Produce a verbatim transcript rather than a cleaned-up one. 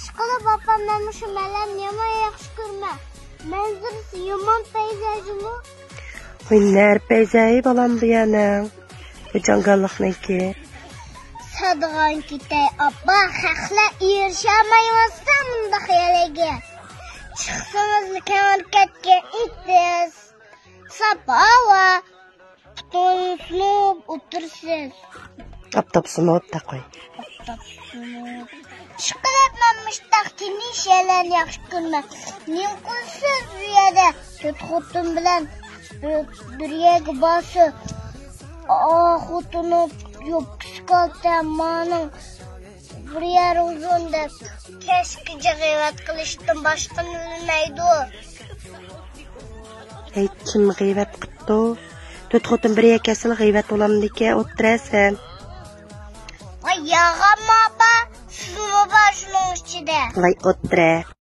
ئىشقىلىپ ئاپا، مەن مۇشۇ مەلەمنى يامان ياخشى كۆرىمەن. مەنزىرىسى يامان پەيزاژمۇ. ۋاي نەر پەيزايى بالام بۇ يەرنىڭ. بۇ جاڭگاللىقنىڭكى. سادىغان كېتەي ئاپا، خەقلەر ئېرىشەلمەيۋاتسا مۇنداق يەرلەرگە. چىقسىڭىزلا كەڭرى كەتكەن ئېتىز. ساپ ھاۋا. پۇتۇڭىزنى سۇنۇپ ئولتۇرىسىز. ئاپتاپ سۇنۇپ تاقاي. ئاپتاپ سۇنۇپ. ئىشقىلىپ مەن مۇشتاق تىنچ يەرلەرنى ياخشى كۆرىمەن. نېمە قىلىسىز بۇ يەردە؟ تۆت خوتۇن بىلەن بىر، بىر يەرگە بارسىز. ئا، خوتۇنۇم يوپكىسى كالتە مانىڭ بىر يەر ئۇزۇن دەپ كەسكىچە غەيۋەت قىلىشتىن باشقىنى بىلمەيدۇ. ھەي، كىم غەيۋەت قىپتۇ؟ تۆت خوتۇن بىر يەرگە كەلسىلا غەيۋەت بولامدىكەن، ئولتۇرە سەن. ۋاي يالغانمۇ ئاپا، سىزمۇ بار شۇنىڭ ئىچىدە. ۋاي ئولتۇرە.